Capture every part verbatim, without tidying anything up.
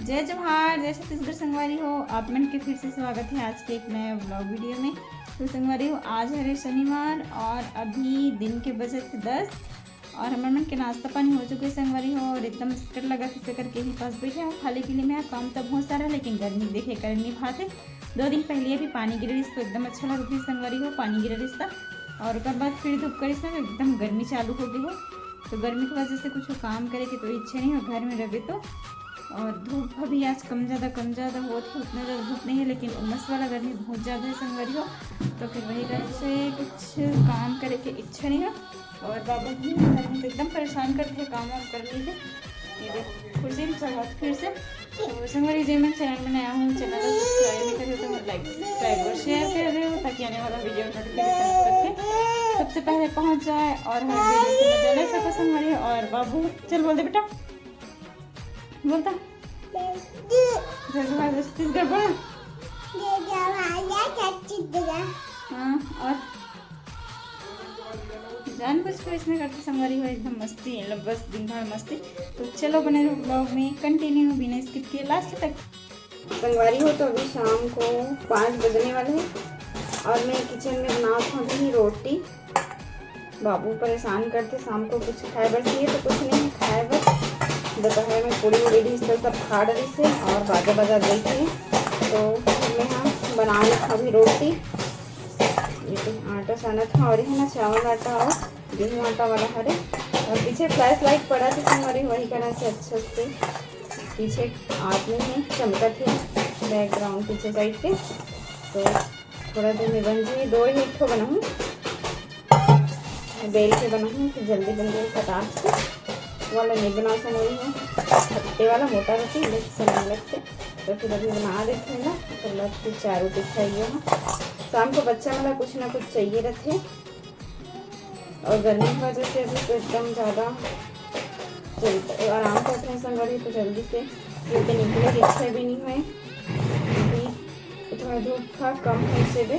जय जोहार, जय छत्तीसगढ़ संगवारी हो। आप मन के फिर से स्वागत है आज के एक नया व्लॉग वीडियो में। तो संगवारी हो, आज हरे शनिवार और अभी दिन के बजत दस और हमर मन के नाश्ता पानी हो चुके संगवारी हो। और एकदम स्कट लगा किसे करके ही पास बैठे हो। खाली पीली में काम तो बहुत सारा, लेकिन गर्मी देखे कर नहीं भाते। दो दिन पहले भी पानी गिरे रिस तो एकदम अच्छा लगत रहिस संगवारी हो, पानी गिरे रिस त। और ओकर बाद फिर धूप करिस ना, तो एकदम गर्मी चालू हो गई हो। तो गर्मी की वजह से कुछ काम करे के तो इच्छा नहीं हो घर में रहे तो। और धूप भी आज कम ज़्यादा कम ज़्यादा होत है, उतना ज़्यादा धूप नहीं है, लेकिन उमस वाला गर्मी बहुत ज़्यादा है संगवारी हो। तो फिर वही कारण से कुछ काम करे के इच्छा नहीं हो। और बाबू भी गर्मी से एकदम परेशान करते हैं काम वाम कर लीजिए। ये देखो कुर्सी में चढ़ा फिर से। तो संगवारी जे मन चैनल में नया हो, चैनल को सब्सक्राइब नहीं करे हो तो लाइक सब्सक्राइब और शेयर कर दे हो, ताकि आने वाला वीडियो नोटिफिकेशन सबसे पहले पहुंच जाए और हर वीडियो को मजा ले सको संगवारी। और बाबू चल बोल दे बेटा, बोलता जय जोहार, जय छत्तीसगढ़ बोल। हाँ, और जान कुछ को इसने करते संगवारी हो एकदम मस्ती, मतलब बस दिन भर मस्ती। तो चलो बने रहो व्लॉग में, कंटिन्यू बिना स्किप किए लास्ट तक। संगवारी हो तो अभी शाम को पाँच बजने वाले हैं और मैं किचन में बनावत हूँ अभी रोटी। बाबू परेशान करते, शाम को कुछ खाए बर चाहिए तो कुछ नहीं खाए बर। दोपहर में पूड़ी उड़ी भी सब खा डरी से और बाजा बाजा गई थी। तो मैं हाँ बना ली अभी रोटी। ये तो आटा सानत था और है ना चावल आटा और गेहूं आटा वाला हरे। और पीछे फ्लैश लाइट पड़ा थी संगवारी, वही कारण से अच्छा से पीछे आदमी है चमका थे बैकग्राउंड पीछे साइड के। तो थोड़ा देर में बन जाए, दो ही एक ठो बनाऊँ, बेल के बनाऊँ तो जल्दी बन जाए फटाक से। वाला नहीं बना संगवारी हो, खट्टे वाला मोटा रोटी देख समय लगते। तो फिर अभी बना देते हैं ना, तो लग फिर चार रोटी खाइए। हाँ, शाम को बच्चा वाला कुछ ना कुछ चाहिए रहते हैं। और गर्मी की वजह से अभी तो एकदम ज़्यादा जल्दी आराम करते हैं संगवारी, तो जल्दी से क्योंकि निकले की इच्छा भी नहीं है। अभी तो थोड़ा धूप था कम होने से भी,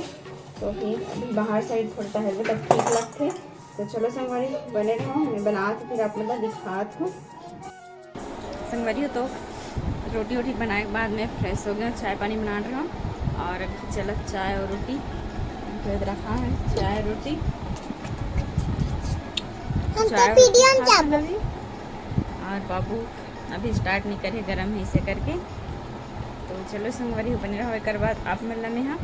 तो फिर अभी बाहर साइड थोड़ा टहलबे तब ठीक लगते। तो चलो संगवारी बने रहो, मैं बनात फिर आप मतलब दिखात हूँ। संगवारी हो तो रोटी वोटी बनाए के बाद मैं फ्रेश हो गया, चाय पानी बना रहा हूँ। और अभी चलत चाय और रोटी, इधर रखा है चाय रोटी। हम तो चाय रोटी पीडियम खा चाबल। लेंगे। और बाबू अभी स्टार्ट नहीं करे, गरम है इसे करके। तो चलो संगवारी हो बने रहो, एक बाद आप मन ला मैं हाँ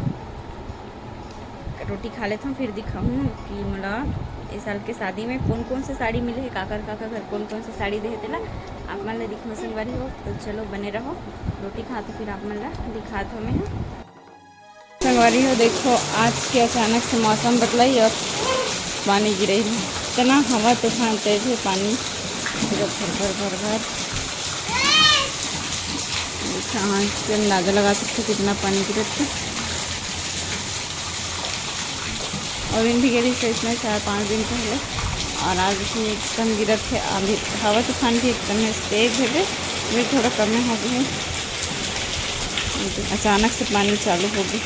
रोटी खा लेथव, फिर दिखाहूँ कि मोला ए साल के शादी में कौन कौन से साड़ी मिले हे, काकर काकर घर कौन कौन से साड़ी देहे तेला आप मन ला दिखाहूँ संगवारी हो। तो चलो बने रहो, रोटी खात फिर आप मन ला दिखात हव मैं। संगवारी हो देखो, आज के अचानक से मौसम बदलाई और पानी गिरे हे। इतना हवा तूफान तेज है, पानी पूरा भर भर भर भर। देखो, हाँ, इससे अंदाजा लगा सकते कितना पानी गिरत है। और इन भी गिरी से इसमें चार पाँच दिन पहले, और आज भी एकदम गिरत है। अभी हवा तूफान भी एकदम है तेज है, भी थोड़ा कम हो गई है। अचानक से पानी चालू हो गई।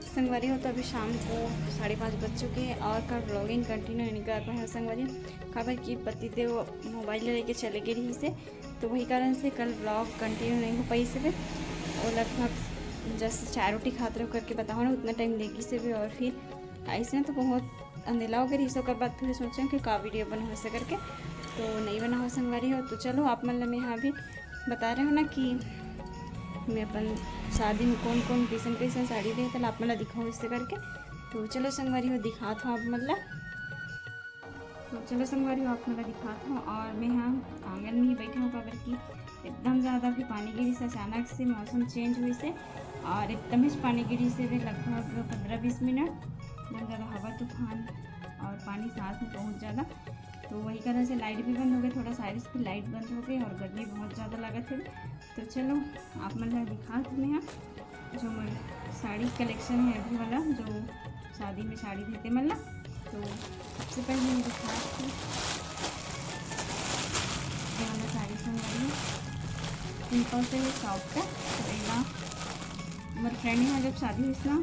संगवारी हो तो अभी शाम को साढ़े पाँच बज चुके हैं और कल व्लॉगिंग कंटिन्यू नहीं कर पाए हैं संगवारी, काबर कि पतिदेव मोबाइल लेके चले गए रही से, तो वही कारण से कल व्लॉग कंटिन्यू नहीं हो पाई से। वो लगभग जैसे चाय रोटी खात रहो करके बताओ ना, उतना टाइम देखी से भी। और फिर ऐसे तो बहुत अंधेला हो गया रही से, ओकर बाद फिर सोचे कि का वीडियो बना हो से करके, तो नहीं बना हो संगवारी हो। तो चलो आप मन ला मैं यहाँ भी बता रहे हो ना कि मैं अपन शादी में कौन कौन कैसन कैसन साड़ी दे, तो आप मन ला दिखाऊँ इससे करके। तो चलो संगवारी हो दिखात हूँ आप मन ला। तो चलो संगवारी हो आप मन ला दिखात हूँ, और मैं यहाँ आंगन में ही बैठा हूँ, काबर कि एकदम ज़्यादा भी पानी गिरी से, अचानक से मौसम चेंज हुई से, और एकदम ही पानी गिरी से भी लगभग पंद्रह बीस मिनट, एकदम ज़्यादा हवा तूफान और पानी साथ में बहुत ज़्यादा। तो वही कारण से लाइट भी बंद हो गई, थोड़ा साइड से लाइट बंद हो गई और गर्मी बहुत ज़्यादा लगा थे। तो चलो आप मन ला दिखात हूँ मैं यहाँ जो मोर साड़ी कलेक्शन है अभी वाला, जो शादी में साड़ी देते मन ला। तो सबसे पहले मैं दिखात हूँ ये वाला साड़ी संगवारी, सिंपल से है, सॉफ्ट है। तो एला मोर फ्रेंड यहाँ जब शादी हुई ना,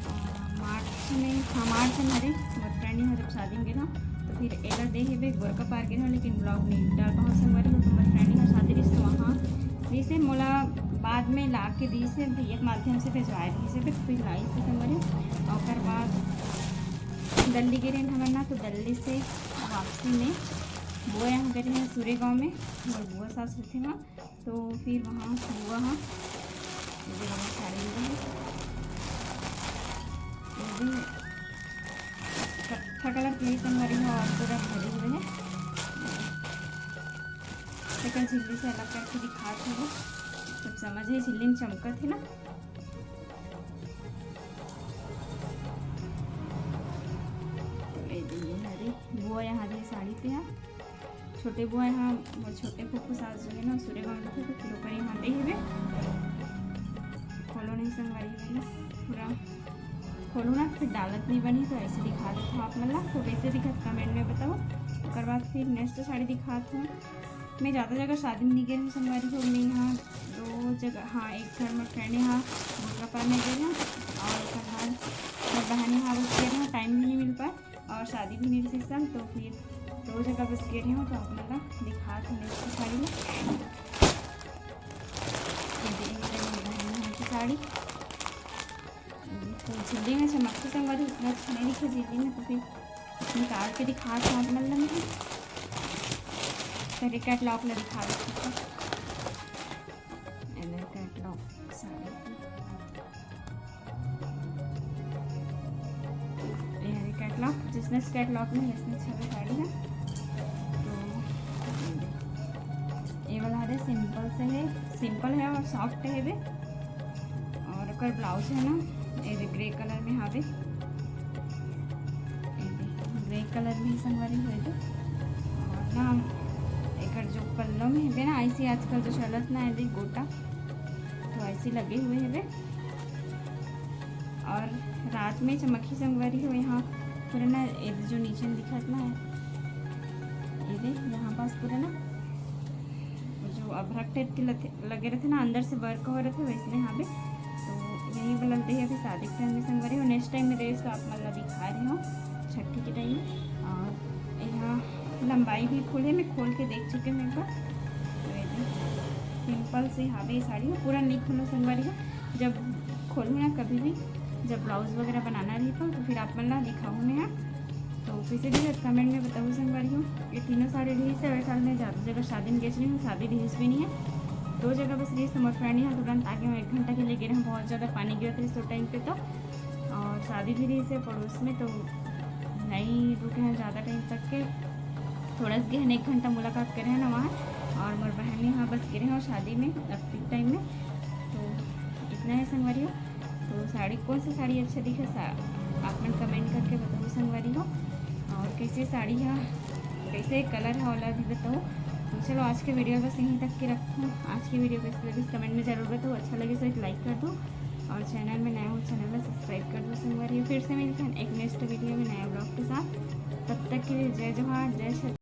अ, मार्च में, हाँ, मार्च में हरे, मोर फ्रेंड यहाँ जब शादी में गेना, तो फिर एला दे हेबे गोरका पार गेना, लेकिन व्लॉग नहीं डाल पाऊँ संगवारी हो। तो मोर फ्रेंड यहाँ शादी रही, तो वहाँ में ला के दीस हे, भैया के माध्यम से भेजवाए रहिस हे, तो फिर लाइस हे संगवारी। और ओकर बाद दल्ली गे रहेन हमन ना, तो दल्ली से वापसी में बुआ यहाँ गे रहेन सूर्य गाँव में, मोर बुआ सास रहिथे वहाँ, तो फिर वहाँ बुआ हाँ ये वाला साड़ी मिला है, ये भी कत्था कलर के संगवारी हो और पूरा भरे हुए हैं। एकर झिल्ली से अलग करके दिखात हे, सब समझ हे, झिल्ली में चमकत हे ना। तो ये दे, ये हरे बुआ यहाँ दे साड़ी पे है, छोटे बुआ यहाँ, मोर छोटे फूफू सास जो है ना, सूर्य गाँव रहिथे, तो फिर ओकर यहाँ दे हेबे। खोलो नहीं संगवारी, है ना, पूरा खोलो ना, फिर डालत नहीं बनी, तो ऐसे दिखा देता हूँ आप मन ला। तो कैसे दिखत कमेंट में बताओ। ओकर बाद फिर नेक्स्ट साड़ी दिखात हूँ। मैं ज़्यादा जगह शादी में नहीं गई हूँ संगवारी हो, मैं यहाँ दो जगह, हाँ, एक घर में फ्रेंड यहाँ गुटका पार में गए हैं और एक घर मोर बहन यहाँ बस गए हैं, टाइम भी नहीं मिल पाए और शादी भी नहीं रही सन, तो फिर दो जगह बस गए हूँ। तो आप मन ला दिखात हूँ नेक्स्ट साड़ी में। ये दे, ये रही मेरी बहन यहाँ की साड़ी। तो झिल्ली में चमकती संगवारी उतना अच्छा नहीं दिखे झिल्ली में, तो फिर निकाल के दिखात हूँ आप मन ला मैं। पहले कैटलॉग ला दिखा देती हूँ। एला कैटलॉग साड़ी की। ये हरे कैटलॉग, जिसने कैटलॉग में इसने छवे साड़ी है। तो ये वाला हरे सिंपल से है, सिंपल है और सॉफ्ट है बे। और ओकर ब्लाउज है ना, ये ग्रे कलर में हावे, ग्रे कलर में संगवारी हो दे। और ना एकर जो पल्लो में है ना, ऐसे आजकल जो चलत ना है गोटा, तो ऐसे लगे हुए है। और रात में चमकी संगवारी हो यहाँ पूरा ना, ये जो नीचे में दिखत ना है, ये दे यहाँ पास पूरा ना जो अभ्रक टाइप के लगे रहते ना, अंदर से वर्क हो रहते वैसने हावे। तो यही वाला दे अभी शादी के टाइम में संगवारी हो, नेक्स्ट टाइम में देस तो आप मन ला दिखा रही हूँ छठी के टाइम में। और यहाँ लंबाई भी फुल है, मैं खोल के देख चुके हूँ एक बार। तो ये दे सिंपल से हावे साड़ी, पूरा नहीं खोलो संगवारी हो, जब खोलूँ ना कभी भी, जब ब्लाउज वगैरह बनाना रही तो, तो फिर आप मन ला दिखाऊँ मैं। हाँ, तो कैसे दिखत कमेंट में बताओ संगवारी हो। ये तीनों साड़ी रहिस है, वैसे मैं ज़्यादा जगह शादी में गई रही हूँ, शादी रहिस भी नहीं है, दो जगह बस रहिस। तो मोर फ्रेंड यहाँ तुरंत आगे मैं एक घंटा के लिए गए रहे, बहुत ज़्यादा पानी गिरत रहिस तो टाइम पे तो। और शादी भी रहिस है पड़ोस में, तो नहीं रुके हैं ज़्यादा टाइम तक के, थोड़ा सा गहन एक घंटा मुलाकात करे हैं ना वहाँ। और मोर बहन यहाँ बस गिरे हैं शादी में अब पीक टाइम में। तो इतना है संगवारी हो। तो साड़ी, कौन सी साड़ी अच्छा दिखे, आप मन कमेंट करके बताओ संगवारी हो। और कैसे साड़ी है, कैसे कलर है, वाला भी बताओ। तो चलो, आज के वीडियो बस यहीं तक के रखूँ। आज की वीडियो कैसे लगी कमेंट में ज़रूर बताओ, अच्छा लगे तो एक लाइक कर दो, और चैनल में नया हो चैनल में सब्सक्राइब कर दो संगवारी हो। फिर से मिलते हैं एक नेक्स्ट वीडियो में नया ब्लॉग के साथ। तब तक के लिए जय जोहार, जय छत्तीसगढ़।